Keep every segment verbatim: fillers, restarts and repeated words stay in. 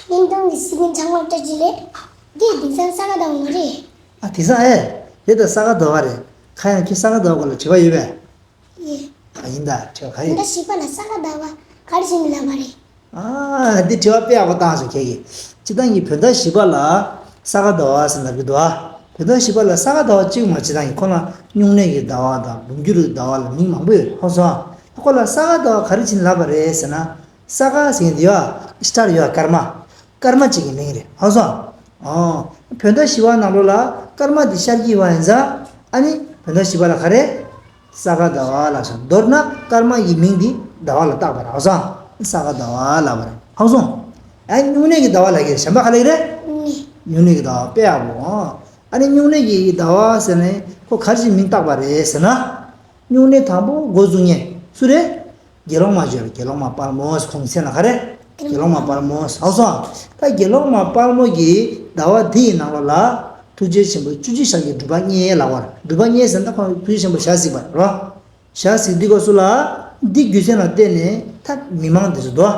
སྙིང་གཏམ་གྱི་སྲིད་ཀུན་ཚང་མར་སྤྲད་ཀྱི་ལས། འདི་དེང་སང་ས་ག་ཟླ་བ་མ་རེད། ཨ། དེང་སང་ཨེ་རེད་ད། ས་ག་ཟླ་བ་རེད། ཁ་ཡང་ཁྱེད་ས་ག་ཟླ་བ་སྐོར་ལ་དྲི་བ་ཡོད་པས། ཡིན། ཨ། ཡིན་ད། དྲི་བ་ག་རེ། བོད་ཟླ་བཞི་པ་ལ་ས་ག་ཟླ་བ་ག་རེ་བྱས་ནས་ལབ་པ་རེད། ཨ། འདི་དྲི་བ་དཔེ་ཡག་པོ་བཏང་སོང་ཁྱེད་ཀྱིས། སྤྱིར་བཏང་གི་བོད་ཟླ་བཞི་པ་ལ་ས་ག་ཟླ་བ་ཟེར་ལབ་ཀྱི་འདུག་ཨ། བོད་ཟླ་བཞི་པ་ལ་ས་ག་ཟླ་བ་གཅིག་མ་གཏོགས་སྤྱིར་བཏང་གི་ཁོ་ན་སྨྱུང་གནས་ཀྱི་ཟླ་བ་དང་འབུམ་འགྱུར་གྱི་ཟླ་བ་ལ་མིང་མང་པོ་ཡོད་རེད། ཧ་གོ་སོང་ཨ། ཁོ་ལ་ས་ག་ཟླ་བ་ག་རེ་བྱས་ནས་ལབ་པ་རེད་ཟེར་ན། ས་ག་ཟེར་མཁན་དེ་ཡོད་ཨ། སི་ཊར་ཡོད་ཨ། སྐར་མ། སྐར་མ་གཅིག་གི་མིང་རེད། ཧ་གོ་སོང་ཨ། ཨོ། བོད་ཟླ་བཞི་པ་ནང་ལོགས་ལ་སྐར་མ་དེ་ཤར་གྱི་ཡོད་པ་ཡིན་ཙང་། ཨ་ནི་བོད་ཟླ་བཞི་པ་ལ་ག་རེ། ས་ག་ཟླ་བ་ལབ་སོང་། མདོར་ན་སྐར་མ་ཡི་མིང་འདི་ཟླ་བ་ལ་བཏགས་པ་རེད། ཧ་གོ་སོང་། ས་ག་ཟླ་བ་ལབ་པ་རེད། ཧ་གོ་སོང་། ཨ། སྨྱུང་གནས་ཀྱི་ཟླ་བ་ལབ་ཀྱི་རེད། གཞན་པ་ག་ལབ་ཀྱི་རེད། སྨྱུང་གནས་ཀྱི་ཟླ་བ། དཔེ་ཡག་པོ། ཨ་ནི་སྨྱུང་གནས་ཀྱི་ཟླ་བ་ཟེར་ནས་ཁོ་ག་རེ་བྱས་མིང་བཏགས་པ་རེད་ཟེར་ན། སྨྱུང་གནས་དང་པོ་འགོ་བཙུགས་མཁན་སུ་རེད། དགེ་སློང་མ་ཅིག་ཡོད་རེད། དགེ་སློང་མ་དཔལ་མོ། ཁོང་གི་མཚན་ལ་ག་རེ། དགེ་སློང་མ་དཔལ་མོ། ཧ་གོ་སོང་། ད་དགེ་སློང་མ་དཔལ་མོ་གི་ཟླ་བ་འདི་ཡི་ནང་ལོགས་ལ་ཐུགས་རྗེ་ཆེན་པོ་བཅུ་གཅིག་ཞག་གི་སྒྲུབ་པ་བརྙེས་ལབ་པ་རེད། སྒྲུབ་པ་བརྙེས་ཟེར་ན་ཁོང་ཐུགས་རྗེ་ཆེན་པོ་ཞག་གཟིགས་པ་རེད། ཞག་གཟིགས་དུས་སྐབས་སུ་ལ། འདི་རྒྱུ་མཚན་ལ་བརྟེན་ནས་ད་མི་མང་འདི་ཚོ་འདུག་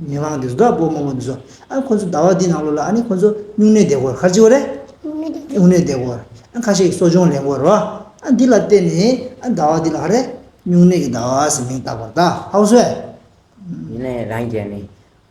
མི་མང་འདི་ཚོ་འདུག་བུ་མོ་མོ་འདི་ཚོ། ཨ། ཁོ་ཚོ་ཟླ་བ་འདི་ནང་ལོགས་ལ་ཨ་ནི་ཁོ་ཚོ་སྨྱུང་གནས་བསྡད་དགོས་རེད། ག་རེ་བྱེད་དགོས་རེད། སྨྱུང་གནས་བསྡད་དགོས་རེད། ཨ། ཁ་ཤས་ཀྱིས་གསོ་སྦྱོང་ལེན་དགོས་རེད་བ། ཨ། འདི་ལ་བརྟེན་ནས་ཨ་ཟླ་བ་འདི་ལ་ག་རེ། སྨྱུང་གནས་ཀྱི་ཟླ་བ་ཟེར་མིང་བཏགས་པ་རེད། ད་ཧ་གོ་སོང་ངས། ཡིན་ནའི་རང་གིས་ནི།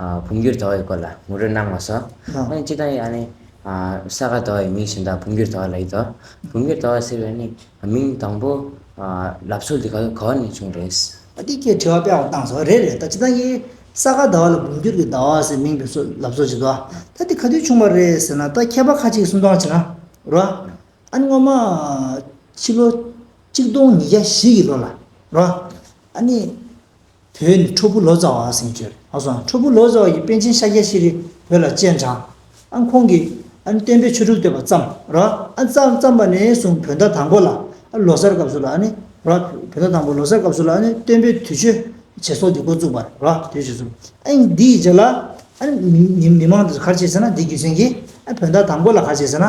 ཨ། འབུམ་འགྱུར་ཟླ་བའི་སྐོར་ལ་ངོ་སྤྲོད་གནང་མ་སོང་། ཨ། ཨ་ནི་སྤྱིར་བཏང་ཡིན་ནའི། ཨ། ས་ག་ཟླ་བའི་མིང་གཞན་དག་འབུམ་འགྱུར་ཟླ་བ་ལབ་ཀྱི་འདུག་འབུམ་འགྱུར་ཟླ་བ་ཟེར་བའི་ནི་མིང་དང་པོ། ཨ། ལབ་སྲོལ་འདི་ག་ག་བ་ནས་བྱུང་རེད། ཨ། འདི་ཁྱེད་དྲི་བ་དཔེ་ཡག་པོ་བཏང་སོང་། རེད་རེད། ད་སྤྱིར་བཏང་གི་ས་ག་ཟླ་བ་ལ་འབུམ་འགྱུར་གྱི་ཟླ་བ་ཟེར་མིང་འབོད་སྲོལ་ལབ་སྲོལ་ཅིག་འདུག་ད་འདི་ག་དུས་བྱུང་བ་རེད་ཟེར་ན། ད་མཁས་པ་ཁ་ཅིག་གསུང་སྟངས་བྱས་ན་རེད་བ། ཨ་ནི་སྔོན་མ་ཕྱི་ལོ་གཅིག་སྟོང་ཉིས་བརྒྱ་བཞི་གི་ལོ་ལ་རེད་བ། ཨ་ནི་བོད་ནི་ཁྲོ་ཕུ་ལོ་ཙཱ་བ་ཟེར་མཁན་ཅིག་ཡོད་རེད། ཧ་གོ་སོང་། ཁྲོ་ཕུ་ལོ་ཙཱ་བ་གིས་པཎ་ཆེན་ཤཱཀྱ་ཤྲཱི་བོད་ལ་སྤྱན་དྲངས། ཨ། ཁོང་གིས་ཨ་ནི་སྟོན་པའི་ཆོས་དྲུག་བསྟོད་པ་བརྩམས་རེད་བ། ཨ། བརྩམས་བརྩམས་པ་ནས་བཟུང་བོད་ཟླ་དང་པོ་ལ། ཨ། ལོ་གསར་སྐབས་སུ་ལ་ཨ་ནི་རེད་བ། བོད་ཟླ་དང་པོ་ལོ་གསར་སྐབས་སུ་ལ་ཨ་ནི་སྟོན་པའི་དུས་མཆོད་བྱེད་སྲོལ་དེ་འགོ་བཙུགས་པ་རེད་བ། དུས་མཆོད་བཙུགས། ཨ་ནི་འདིའི་རྗེས་ལ་ཨ་ནི་མི་མི་མི་མང་དེ་ཚོ་ག་རེ་བྱས་ཟེར་ན། འདིའི་རྒྱུ་མཚན་གྱིས། ཨ། བོད་ཟླ་དང་པོ་ལ་ག་རེ་བྱས་ཟེར་ན།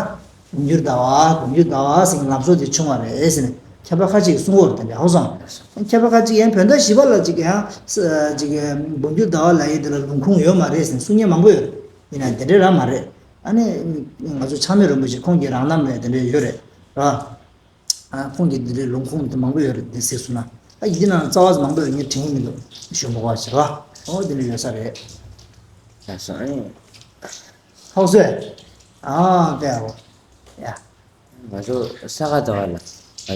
འབུམ་འགྱུར་ཟླ་བ། འབུམ་འགྱུར་ཟླ་བ་ཟེར་མཁན་ལབ་སྲོལ་དེ་བྱུང་བ་རེད་ཟེར་ནས་མཁས་པ་ཁ་ཅིག་གིས་གསུང་གི་ཡོད་རེད། དེ་འདྲ། ཧ་གོ་སོང་། མཁས་པ་ཁ་ཅིག་ཡང་བོད་ཟླ་བཞི་པ་ལ་ཅིག་ཡང་ཅིག་འབུམ་འགྱུར་ཟླ་བ་ལབ་ཡས་དེ་ལ་ལུང་ཁུངས་ཡོད་མ་རེད་ཟེར་ནས་གསུང་མཁན་མང་པོ་ཡོད་རེད། ཡིན་ན་དེ་འདྲ་རང་མ་རེད། ཨ་ནི་ང་ཚོ་ཆགས་མེད་རིན་པོ་ཆེ་ཁོང་གི་རང་རྣམ་ལ་དེ་འདྲ་ཡོད་རེད་བ། ཨ། ཁོང་གི་འདི་འདྲའི་ལུང་ཁུངས་དེ་མང་པོ་ཡོད་རེད། དེ་གཟིགས་སོང་ན། ཨ། ཡིན་ནའང་རྩ་བ་མང་པོ་ཡོད་ངས་དྲན་གྱི་མི་འདུག་ཞུ་མི་དགོས་པ་བྱེད་རོགས། ཨོ། འདི་འདྲ་ཡོད་ས་རེད། ལགས་སོ། ཨ་ནི། ཧོ་སོས། ཨ། དཔེ་ཡག་པོ། ཡ། ང་ཚོ་ས་ག་ཟླ་བ་ལ་ང་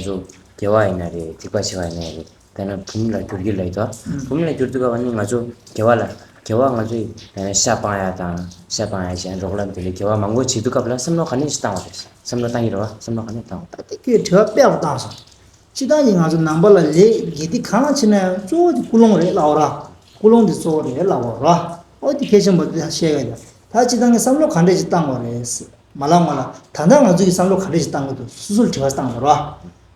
ཚོ་དགེ་བ་ཡིན་ན་རེད། སྡིག་པ་བྱས་པ་ཡིན་ན་རེད། དཔེར་ན་བུམོ་ལ་བསྒྱུར་རྒྱུ་ལབ་ཀྱི་འདུག་ཨུམ། བུམོ་ལ་བསྒྱུར་དུས་སྐབས་ནི་ང་ཚོ་དགེ་བ་ལ། དགེ་བ་ང་ཚོས་ཤ་སྤང་ཡ་དང་། ཤ་སྤང་ཡ་བྱས། རོགས་ལ་འདི་འདྲའི་དགེ་བ་མང་པོ་བྱེད་དུས་སྐབས་ལ་བསམ་བློ་ག་ནས་ཞིག་བཏང་བ་རེད། བསམ་བློ་བཏང་གི་རེད་བ། བསམ་བློ་ག་ནས་བཏང་བ། ད་དེ་ཁྱོད་དྲི་བ་དཔེ་ཡག་པོ་བཏང་སོང་། སྤྱིར་བཏང་གི་ང་ཚོ་ནང་པ་ལ་ལས་དགེ་སྡིག་གང་བྱེད་ན་ཡང་གཙོ་བོ་དེ་ཀུན་སློང་རེད་ལབ་པ་ར། ཀུན་སློང་དེ་གཙོ་བོ་རེད་ལབ་པ་ར། ཨོ། དེ་གལ་ཆེན་པོ་དེ་བཤད་ཡོད་ཀྱང་། ད་སྤྱིར་བཏང་གི་བསམ་བློ་ག་འདྲ་ཞིག་བཏང་དགོས་རེད་ཟེར། མ་ལབ་སྔོན་ལ། ད་ལྟ་ང་ཚོ་གིས་བསམ་བློ་ག་འདྲ་ཞིག་བཏང་དགོས་འདུག་སོ་སོར་དྲི་བ་བཏང་དགོས་ར།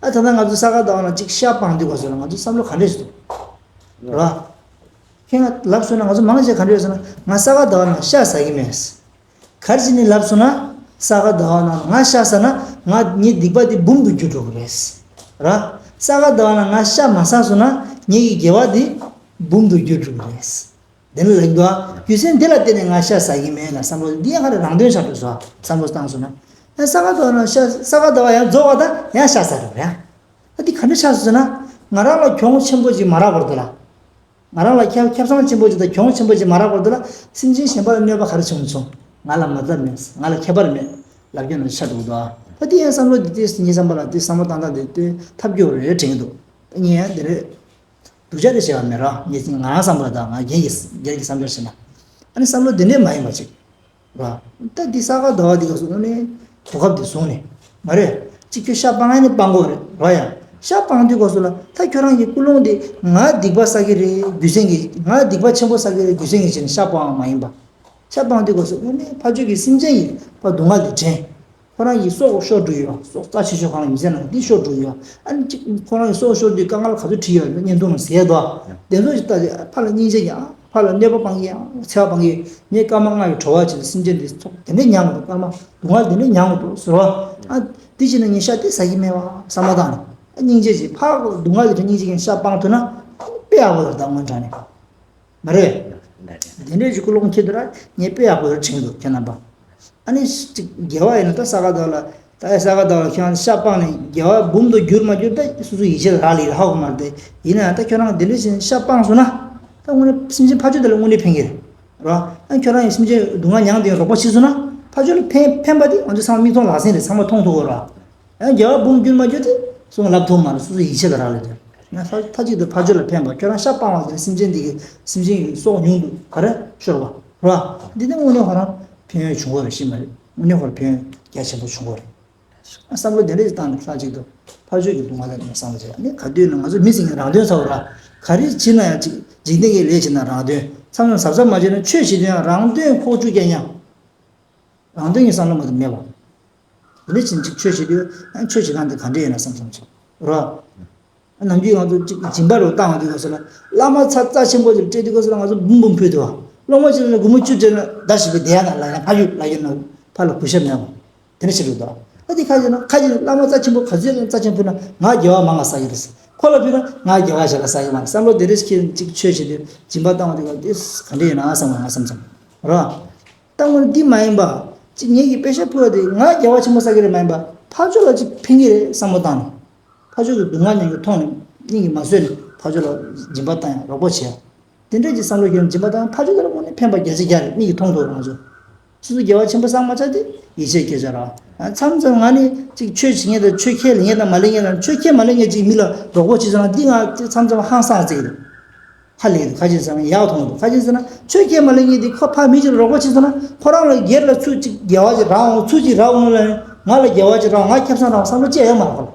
ཨ། ད་ལྟ་ང་ཚོ་ས་ག་ཟླ་བ་ནང་གཅིག་ཤ་སྤང་དུས་སྐབས་སུ་ལ་ང་ཚོ་བསམ་བློ་ག་འདྲ་ཞིག་འདུག་ར། ཁྱེད་ང་ལབ་སོང་ན། ང་ཚོ་མང་ཆེ་ག་འདྲ་ཡོད་ཟེར་ན། ང་ས་ག་ཟླ་བ་ནང་ཤ་ཟ་གི་མེད། ག་རེ་བྱས་ནས་ལབ་སོང་ན། ས་ག་ཟླ་བ་ནང་ང་ཤ་ཟ་ན་ང་ངའི་སྡིག་པ་དེ་འབུམ་དུ་འགྱུར་འགྲོ་གི་རེད། ར། ས་ག་ཟླ་བ་ནང་ང་ཤ་མ་ཟ་སོང་ན་ངའི་གི་དགེ་བ་དེ་འབུམ་དུ་འགྱུར་འགྲོ་གི་རེད། དེ་ནི་ལབ་འདུག་ཨ། རྒྱུ་མཚན་འདི་ལ་བརྟེན་ནས་ང་ཤ་ཟ་གི་མེད་ལ་བསམ་བློ་འདི་ཡང་ག་རེ་རང་དོན་ཆགས་འགྲོ་སོང་། བསམ་བློ་བཏང་སོང་ན། ཨ། ས་ག་ཟླ་བ་ནང་ཤ། ས་ག་ཟླ་བ་ཡང་རྫོགས་པ་དང་ཡང་ཤ་ཟ་རེད་ར། ཨ། འདི་ག་འདྲ་ཆགས་སོང་ཟེར་ན། ང་རང་ལ་གྱོང་ཆེན་པོ་ཅིག་མ་རག་བར་དུ་ལ། ང་རང་ལ་ཁྱབ་ཁྱབ་ཚང་ཆེན་པོ་ཅིག་དང་གྱོང་ཆེན་པོ་ཅིག་མ་རག་བར་དུ་ལ། སེམས་ཅན་གཞན་པ་ལ་གནོད་པ་ག་རེ་བྱུང་མི་བྱུང་། ང་ལ་མ་ཚབ་མེད། ང་ལ་ཁྱད་པར་མེད་ལབ་རྒྱུ་ནང་ཆགས་འགྲོ་གི་འདུག་ཨ། ད་དེ་ཡང་བསམ་བློ་འདི་ཏོག་ཙམ་ངའི་བསམ་པ་ལ་དེ་བསམ་བློ་བཏང་སྟངས་དེ་ཏོག་ཙམ་ཐབས་སྐྱོ་རེད་དྲན་གྱི་འདུག་ངས་ཡང་དེ་རེད། སྡུག་ཅག་རེད་བྱས་པ་མེད་ར། ངས་ང་རང་བསམ་པ་དང་ང་སྒེར་གྱི་སྒེར་གྱི་བསམ་འཆར་བྱས་ན། ཨ་ནི་བསམ་བློ་དེ་འདྲས་མ་ཡིན་པ་ཅིག་ར། ད་འདི་ས་ག་ཟླ་བ་འདི་ག་སོང་ནས་གོ་སྐབས་འདི་བཟུང་ནས་མ་རེད། ཅིག་ཁྱོད་ཤ་སྤང་ཡ་ནི་སྤང་དགོས་རེད་ར། ཡ། ཤ་སྤང་དུས་ག་སོང་ལ། ད་ཁྱོད་རང་གི་ཀུན་སློང་འདི་ང་སྡིག་པ་བསགས་ཀྱི་རེད་རྒྱུ་མཚན་གྱིས། ང་སྡིག་པ་ཆེན་པོ་བསགས་ཀྱི་རེད་རྒྱུ་མཚན་གྱིས་བྱས་ནས་ཤ་སྤང་བ་མ་ཡིན་པ། ཤ་སྤང་དུས་ག་སོང་ནས་ཕར་ཕྱོགས་ཀྱི་སེམས་ཅན་གྱི་ཕར་སྡུག་བསྔལ་འདི་དྲན། ཁོ་རང་གི་སྲོག་ཤོར་འགྲོ་ཡོད། སྲོག་རྩ་ཆེ་ཤོས་གང་ལ་མི་ཟེར་ན་འདི་ཤོར་འགྲོ་ཡོད། ཨ་ནི་གཅིག་ཁོ་རང་གི་སྲོག་ཤོར་དུས་དཀའ་ངལ་ག་ཚོད་འཕྲད་ཡོད་བརྙན་ཐུང་ནང་གཟིགས་དོ། དེ་ཚོ་ཞིག་ལྟ་དུས་ཕར་ལ་སྙིང་རྗེ་ཡང་ཕར་ལ་གནོད་པ་སྤང་གི་ཡང་འཚེ་བ་སྤང་གི། ངས་སྐར་མ་ལྔ་ཡི་བྲོ་བ་བྱས་ཏེ་སེམས་ཅན་འདི་ཚོ་དེ་འདྲས་མྱངས་འདུག་སྐར་མ་སྡུག་བསྔལ་དེ་འདྲས་མྱངས་འདུག་ཟེར་བ། ཨ། འདི་བྱས་ན་ངས་ཤ་དེ་ཟ་གི་མེད་པ་བསམ་བློ་བཏང་ནས། ཨ། སྙིང་རྗེ་ཅིག་ཕར་སྡུག་བསྔལ་དེ་འདྲ་སྙིང་རྗེ་ཅིག་ཤ་སྤང་ཐུབ་ན་དཔེ་ཡག་པོ་ལ་ད་སྔོན་དྲགས་ནས། མ་རེད། དེ་འདྲའི་ཅིག་ཀུན་སློང་འཁྱེར་དུས་ར་ངས་དཔེ་ཡག་པོ་ཡོད་དྲན་འདུག་ཁྱེད་རྣམ་པ། ཨ་ནི་ཅིག་དགེ་བ་ཡིན་ན་ད་ས་ག་ཟླ་བ་ལ་ད་ས་ག་ཟླ་བ་ལ་ཁྱེད་རང་ཤ་སྤངས་ནས་དགེ་བ་འབུམ་དུ་འགྱུར་མ་འགྱུར་ད་སོ་སོ་ཡིད་ཆེས་ལ་རག་ལས་ཧ་གོ་མ་རེད་དེ། ཡིན་ན་ཡང་ད་ཁྱོད་རང་འདི་འདྲ་བྱས་ནས་ཤ་སྤངས་སོང་ན་ད་དངོས་གནས་སེམས་ཅན་ཕར་ཕྱོགས་དེ་ལ་དངོས་གནས་ཕན་གྱི་རེད། རོ། ཨ་ཁྱོད་རང་ཡང་སེམས་ཅན་སྡུག་བསྔལ་མྱངས་ཏེ་རོགས་པ་བྱས་སོང་ན་ཕར་ཕྱོགས་ལ་ཕན་ཕན་པ་དེ་ང་ཚོ་ཚང་མ་མིག་མཐོང་ལག་ཟིན་རེད། ཚང་མ་མཐོང་ཐུབ་ཀྱི་རེད། ཨ་དགེ་བ་འབུམ་འགྱུར་མ་འགྱུར་དེ་སོང་ལབ་ཐུབ་མ་རེད། སོ་སོ་ཡིད་ཆེས་ལ་རག་ལས་དེ། ང་ད་མཐའ་གཅིག་ཏུ་ཕར་ཕྱོགས་ལ་ཕན་པ། ཁྱོད་རང་ཤ་སྤངས་པ་དེ་སེམས་ཅན་དེ་གི་སེམས་ཅན་གྱི་སྲོག་ཉུང་དུ་ག་རེ་ཤོར་བ་རོ། འདི་ནི་དངོས་གནས་ཁོ་རང་ཕན་ཡོན་བྱུང་བ་རེད། ཤེས་མ་རེད། དངོས་གནས་ཁོ་རང་ཕན་ཡོན་རྒྱ་ཆེན་པོ་བྱུང་བ་རེད། བསམ་བློ་དེ་འདྲ་ཞིག་བཏང་ནས་ལྷག་ཅིག་ཏུ་ཕར་ཕྱོགས་ཀྱི་སྡུག་བསྔལ་ལ་བསམ་བློ་བྱས། ཨ་ནི་ག་དུས་ན་ང་ཚོ་མི་ཟེར་མཁན་རང་དོན་ཚ་བོ་ར། ག་རེ་བྱེད་ན་ཡང་ཅིག་འཇིག་རྟེན་གྱི་ལས་བྱེད་ན་རང་དོན། མཚམས་མཚམས་གཟབ་གཟབ་མ་བྱས་ན་ཆོས་བྱེད་དུས་ཡང་རང་དོན་ཁོག་བཅུག་རྐྱང་རྐྱང་། རང་དོན་གྱི་བསམ་བློ་མ་གཏོགས་མེད་པ། དེ་འདྲ་བྱེད་ཅིག་ཆོས་བྱེད་དུས་ཡང་ཆོས་བྱེད་སྟངས་དེ་ག་འདྲ་ཡིན་ན་བསམ་བསམ་བྱས་ར། ནམ་རྒྱུན་ང་ཚོ་ཅིག་སྦྱིན་པ་རུ་བཏང་བ་དུས་སྐབས་སུ་ལ་བླ་མ་ཚ་རྩ་ཆེན་པོ་ཅིག་སྤྲད་དུས་སྐབས་སུ་ལ་ང་ཚོ་འབུམ་འབུམ་ཕུལ་འདུག་སློང་མོ་བྱེད་ན་སྒོར་མོ་བཅུ་སྤྲད་ན་ཟླ་བཞི་པའི་བསྡད་ཡག་ན་ལ་ཡང་ཕ་ཡུལ་ལ་ཡིན་ན་ཕ་ལ་གུས་ཞབས་མེད་པ། དེ་འདྲ་བྱེད་འདུག་ད་དེ་ཁ་ཅིག་ན་ཁ་ཅིག་བླ་མ་རྩ་ཆེན་པོ་ག་ཚོད་རྩ་ཆེན་པོ་ཕུལ་ན་ང་དགེ་བ་མང་ང་བསགས་ཀྱི་རེད། ཁོ་ལ་ཕུལ་ན་ང་དགེ་བ་ཞེ་དྲག་བསགས་ཀྱི་མ་རེད། བསམ་བློ་དེ་འདྲ་ཞིག་ཅིག་ཆོས་བྱེད་དུས་སྦྱིན་པ་བཏང་བ་དེ་ག་དེ་ག་འདྲ་ཡིན་ན་བསམ་ང་བསམ་བསམ་ར། ད་དངོས་གནས་འདི་མ་ཡིན་པ། ཅིག་ངེད་ཀྱིས་པེ་ཤ་ཕུལ་བ་དེ་ང་དགེ་བ་ཆེན་པོ་བསགས་ཀྱི་རེད་མ་ཡིན་པ། ཕར་ཕྱོགས་ལ་ཅིག་ཕན་གྱི་རེད་བསམ་བློ་བཏང་ནས། ཕར་ཕྱོགས་ཀྱི་སྡུག་བསྔལ་མྱོང་རྒྱུ་མཐོང་ནས་སྙིང་གིས་མ་བཟོད་ནས་ཕར་ཕྱོགས་ལ་སྦྱིན་པ་བཏང་ཡང་རོགས་པ་བྱས། དེ་འདྲས་ཀྱི་བསམ་བློ་ཡོད་ན་སྦྱིན་པ་བཏང་ཕར་ཕྱོགས་ལ་དངོས་གནས་ཕན་པ་བརྒྱ་ཆ་བརྒྱ་རེད། མིག་གིས་མཐོང་ཐུབ་རེད་ང་ཚོ། སོ་སོ་དགེ་བ་ཆེན་པོ་བསགས་མ་ཆགས་དེ་ཡིད་ཆེས་སྐྱེ་ཆོག་ར། མཚམས་མཚམས་ང་ནི་ཅིག་ཆོས་བྱེད་མཁན་དང་ཆོས་ཁས་ལེན་མཁན་དང་མ་ལེན་མཁན་དང་ཆོས་ཁས་མ་ལེན་མཁན་ཅིག་མི་ལ་རོགས་པ་བྱེད་སོང་ན་འདི་ང་མཚམས་མཚམས་ཧང་སངས་བརྩི་གི་འདུག་ཧ་ལས་འདུག་ཁ་ཅིག་ཟེར་ན་ཡག་མཐོང་འདུག་ཁ་ཅིག་ཟེར་ན་ཆོས་ཁས་མ་ལེན་མཁན་དེ་ཁོ་ཕ་མི་གཅིག་ལ་རོགས་པ་བྱེད་ཟེར་ན་ཁོ་རང་ལ་སྒེར་ལ་ཚུར་ཅིག་དགེ་བ་ཅིག་རག་འོང་། ཚུར་ཅིག་རག་འོང་ལ་ང་ལ་དགེ་བ་ཅིག་རག་འོང་། ང་ཁེ་བཟང་རག་འོང་བསམ་བློ་ཅི་ཡང་ཡོད་མ་རེད་ཁོ་ལ།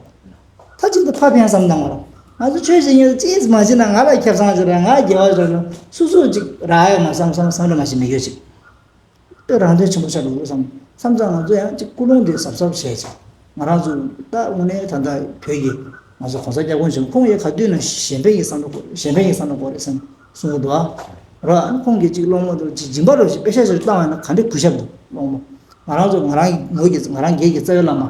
མཐའ་གཅིག་ཏུ་ཕ་ཕན་བསམ་བཏང་བ་རེད། ང་ཚོ་ཆོས་བྱེད་མཁན་ལ་ཅི་ཡང་མ་བྱེད་ན་ང་ལ་ཁེ་བཟང་ཅིག་རག་ང་དགེ་བ་ཅིག་རག་སོ་སོ་ཅིག་རག་ཡོད་མ་བསམ་བསམ་བསམ་བློ་མ་བྱེད་མི་ཡོད་ཅིག་དཔེ་རང་དོན་ཆེན་པོ་ཆགས་འགྲོ་གི་བསམ། མཚམས་མཚམས་ང་ཚོ་ཡང་ཅིག་ཀུན་སློང་དེ་གཟབ་གཟབ་བྱས་ཅིག་ང་རང་ཚོ་ད་དངོས་གནས་ད་ལྟ་བོད་ཀྱི་ང་ཚོ་གོང་ས་སྐྱབས་མགོན་ཆེན་པོ་ཁོང་ཡང་ག་དུས་ན་གཞན་ཕན་གྱི་བསམ་བློ་སྐོར་གཞན་ཕན་གྱི་བསམ་བློ་སྐོར་རེད་བསམ་གསུང་གི་འདུག་ཨ། ར་ཨ་ནི་ཁོང་གིས་ཅིག་སློང་མོ་དང་ཅིག་སྦྱིན་པ་རོགས་ཞིག་པེ་ཤ་ཞིག་བཏང་བ་ན་ག་འདྲའི་གུས་ཞབས་འདུག་སློང་མོ། ང་རང་ཚོ་ང་རང་ངོས་ཀྱི་ང་རང་སྒེར་གྱི་རྩ་བའི་བླ་མ་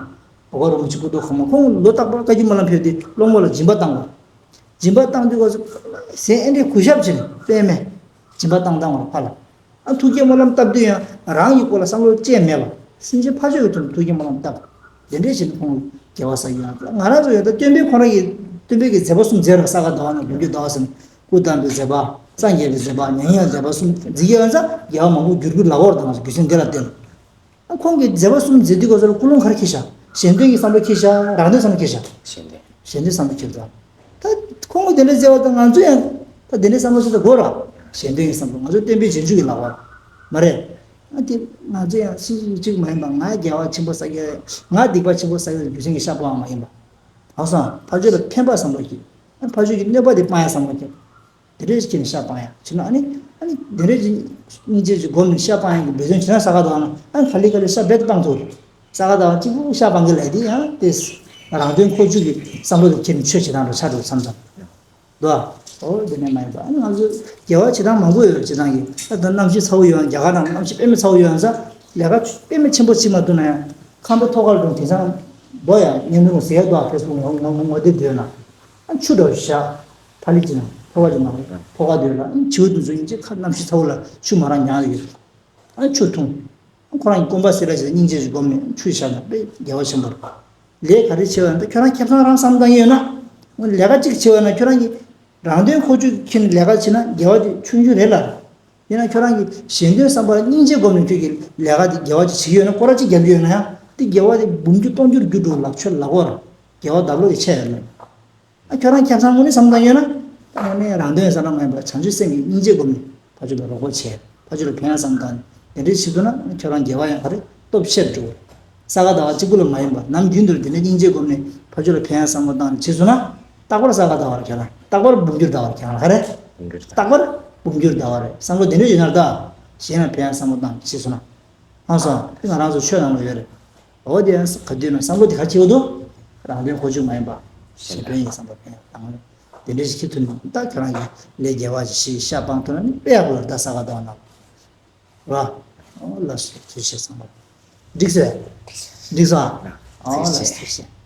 འབའ་ཀོ་རིན་པོ་ཆེ་སྐུ་ཐོག་ཁ་མ་ཁོང་ལོ་རྟག་པར་བཀའ་བརྒྱུད་སྨོན་ལམ་ཕེབས་ཏེ་སློང་མོ་ལ་སྦྱིན་པ་བཏང་བ། སྦྱིན་པ་བཏང་དུས་སྐབས་སུ་ཟས་ཨེ་འདྲའི་གུས་ཞབས་བྱས་ནས་པད་མས་སྦྱིན་པ་བཏང་བཏང་བ་ཕར་ལ། ཨ་ཐུགས་བསྐྱེད་སྨོན་ལམ་བཏབ་དུས་ཡང་རང་གི་སྐོར་ལ་བསམ་བློ་ཅི་ཡང་མེད་པ། སེམས་ཅན་ཕར་ཕྱོགས་ཀྱི་དོན་དུ་ཐུགས་བསྐྱེད་སྨོན་ལམ་བཏབ། དེ་འདྲའི་བྱས་ནས་ཁོང་དགེ་བ་བསགས་ཡོད་ལ། ང་རང་ཚོ་ཡང་ད་སྟོན་པས་ཁོ་རང་གི་སྟོན་པས་ཀྱི་མཛད་པ་གསུམ་མཛད་ར། ས་ག་ཟླ་བ་ན་འབུམ་འགྱུར་ཟླ་བ་གསུམ། སྐུ་བལྟམས་པའི་མཛད་པ། སངས་རྒྱས་པའི་མཛད་པ། མྱ་ངན་ལས་འདས་པ་གསུམ་མཛད་ཀྱི་ཡོད་ཙང་དགེ་བ་མང་པོ་འགྱུར་རྒྱུ་ལ་འོར་དང་རྒྱུ་མཚན་འདི་ལ་བརྟེན། ཨ་ཁོང་གིས་མཛད་པ་གསུམ་མཛད་དུས་སྐབས་སུ་ལ་ཀུན་སློང་ག་རེ་འཁྱེར་ཤག་གཞན་དོན་གྱི་བསམ་བློ་འཁྱེར་ཤག་རང་དོན་བསམ་བློ་འཁྱེར་ཤག་གཞན་དོན། གཞན་དོན་བསམ་བློ་འཁྱེར་ཤག་ད་ཁོང་གིས་དེ་འདྲ་མཛད་པ་དང་ང་ཚོ་ཡང་ད་དེ་འདྲ་བསམ་བློ་ཅི་ལྟར་དགོས་ར། གཞན་དོན་གྱི་བསམ་བློ། ང་ཚོ་སྟོན་པའི་རྗེས་འཇུག་གི་ལག་པ་མ་རེད། ཨ་དེ་ང་ཚོ་ཡང་སུ་གཅིག་མ་ཡིན་པ། ང་དགེ་བ་ཆེན་པོ་བསགས་ཀྱི་རེད། ང་སྡིག་པ་ཆེན་པོ་བསགས་ཀྱི་རེད་རྒྱུ་མཚན་གྱི་བཤགས་པའང་མ་ཡིན་པ། ཧ་སང་ཕར་ཕྱོགས་ལ་ཕན་པ་བསམ་བློ་འཁྱེར། ཨ་ཕར་ཕྱོགས་ཀྱི་གནོད་པ་དེ་སྤང་ཡ་བསམ་བློ་འཁྱེར། དེ་འདྲའི་ཅིག་ནས་ཤ་སྤང་ཡ་བྱས་ན་ཨ་ནི། ཨ་ནི་དེ་འདྲའི་ཅིག་སྙིང་རྗེ་ཅིག་སྒོམ་ནས་ཤ་སྤང་ཡ་གི་འབད་བརྩོན་བྱས་ན་ས་ག་ཟླ་བ་ན་ཨ་ནི་ག་ལེ་ག་ལེ་ཤ་རྦད་དེ་སྤང་ཐུབ་རེད། ས་ག་ཟླ་བ་གཅིག་པུ་ཤ་སྤང་གི་ལས་དེ་ཡང་དེ་རང་དོན་ཁོག་བཅུག་གི་བསམ་བློ་དེ་ཁྱེར་ནས་ཆོས་བྱེད་སྟངས་འདྲ་ཆགས་འགྲོ་མཚམས་མཚམས་འདུག་ཨ། འོ་དེ་ནས་མ་ཡིན་པ་ཨ་ནི་ང་ཚོ་དགེ་བ་བྱེད་སྟངས་མང་པོ་ཡོད། བྱེད་སྟངས་ཀྱི་ད་ལྟ་གནམ་གཤིས་ཚ་བོ་ཡོད་ན། རྒྱ་གར་ནང་གནམ་གཤིས་དཔེ་མི་ཚ་བོ་ཡོད་ན་ས་ལས་ཀ་དཔེ་མི་ཆེན་པོ་བྱེད་མ་ཐུབ་ན་ཡང་ཁང་པ་ཐོག་ཁར་འགྲོ་དེང་སང་འགྲོ་ཡ་བརྙན་ཐུང་ཟེར་ཡ་འདུག་ཨ། ཕེ་སི་བུག་ངོ་ངོ་ངོ་དེབ་བརྒྱུད་ན། ཨ་ཆུ་འདྲ་བོ་ཞིག་བཞག་ཕ་ལི་ཅི་ན་ཕོ་བ་ཅི་ན་ཕོ་བ་དེ་ལ་ཨ་བྱིའུ་དེ་ཚོ་ཡིན་ཅི་ཁ་གནམ་གཤིས་ཚ་བོ་ལ་ཆུ་མ་རག་མྱངས་ཡོད། ཨ་ཆུ་འཐུང་། ཨ་ཁོ་རང་གི་སྐོམ་པ་སེལ་ཡ་ཞིག་སྙིང་རྗེ་ཞིག་སྒོམ་ནས་ཆུ་བཞག་ན་དཔེ་དགེ་བ་ཆེན་པོ་རེད། ལས་ག་རེ་བྱེད་པ་ཡིན་ད་ཁྱོད་རང་ཁེ་བཟང་རང་བསམ་བཏང་གི་ཡོད་ན། ལས་ཀ་གཅིག་བྱེད་པ་ན་ཁྱོད་རང་གི་རང་དོན་ཁོ་ཆུ་ཁྱེར་ནས་ལས་ཀ་བྱེད་ན་དགེ་བ་དེ་ཆུང་ཆུང་རེད་ལ། ཡིན་ན་ཁྱོད་རང་གི་གཞན་དོན་བསམ་པ་ལ་སྙིང་རྗེ་སྒོམ་ནས་ཁྱོད་ཀྱི་ལས་ཀ་དེ་དགེ་བ་ཅིག་བྱེད་ཀྱི་ཡོད་ན། སྐོར་ར་གཅིག་རྒྱབ་ཀྱི་ཡོད་ན་ཡང་དེ་དགེ་བ་དེ་འབུམ་འགྱུར་སྟོང་འགྱུར་འགྱུར་འགྲོ་ལ་ཁྱོད་ལ་འོར་དགེ་བ་ལྡབ་ལོག་གི་ཆེ་ཡོད་ལ། ཨ་ཁྱོད་རང་ཁེ་བཟང་དངོས་གནས་བསམ་བཏང་ཡོད་ན། དངོས་གནས་རང་དོན་བསམ་བློ་མ་ཡིན་པར་བྱང་ཆུབ་སེམས་ཀྱི་སྙིང་རྗེ་སྒོམ་ནས་ཕར་ཕྱོགས་ལ་རོགས་པ་བྱས། ཕར་ཕྱོགས་ལ་ཕན་ཡ་བསམ་བཏང་ནས་དེ་འདྲའི་བྱེད་ཐུབ་ན་ཁྱོད་རང་དགེ་བ་ཡང་ག་རེ་སྟོབས་ཆེར་འགྲོ། ས་ག་ཟླ་བ་གཅིག་པུ་ལ་མ་ཡིན་པར་ནམ་རྒྱུན་དུ་དེ་འདྲའི་སྙིང་རྗེ་སྒོམ་ནས་ཕར་ཕྱོགས་ལ་ཕན་ཡ་བསམ་བློ་བཏང་ནས་བྱས་སོང་ན། རྟག་པར་ས་ག་ཟླ་བ་རེད་ཁྱོད་རང་། རྟག་པར་འབུམ་འགྱུར་ཟླ་བ་རེད་ཁྱོད་རང་ག་རེ། རྟག་པར་འབུམ་འགྱུར་ཟླ་བ་རེད། བསམ་བློ་དེ་འདྲ་ཡོད་ན་ད། གཞན་ལ་ཕན་ཡ་བསམ་བློ་བཏང་ནས་བྱས་སོང་ན། ཨང་སོང་། དེ་ང་རང་ཚོ་ཆོས་ནང་ལ་ཡོད་རེད། འོ་དེ་ཡང་ག་དུས་ན་བསམ་བློ་དེ་ག་བྱེད་དགོས་འདུག་རང་དོན་ཁོ་ཆུ་མ་ཡིན་པ། གཞན་ཕན་ཡིན་བསམ་པ་ཕན་ཡང་དང་། དེ་འདྲ་ཞིག་བྱེད་ཐུབ་ན་ད་ཁྱོད་རང་གི་ལས་དགེ་བ་ཞིག་ཤ་སྤང་ཐུབ་ན་ནི་དཔེ་ཡག་པོ་ཡོད་རེད་ད་ས་ག་ཟླ་བ་ནང་། ར། ཨོ་ལགས་སོ་ཐུགས་རྗེ་ཆེ་ཚང་མ། འགྲིག་སོང་། འགྲིག་སོང་། ཨོ་ལགས་སོ་ཐུགས་རྗེ་ཆེ།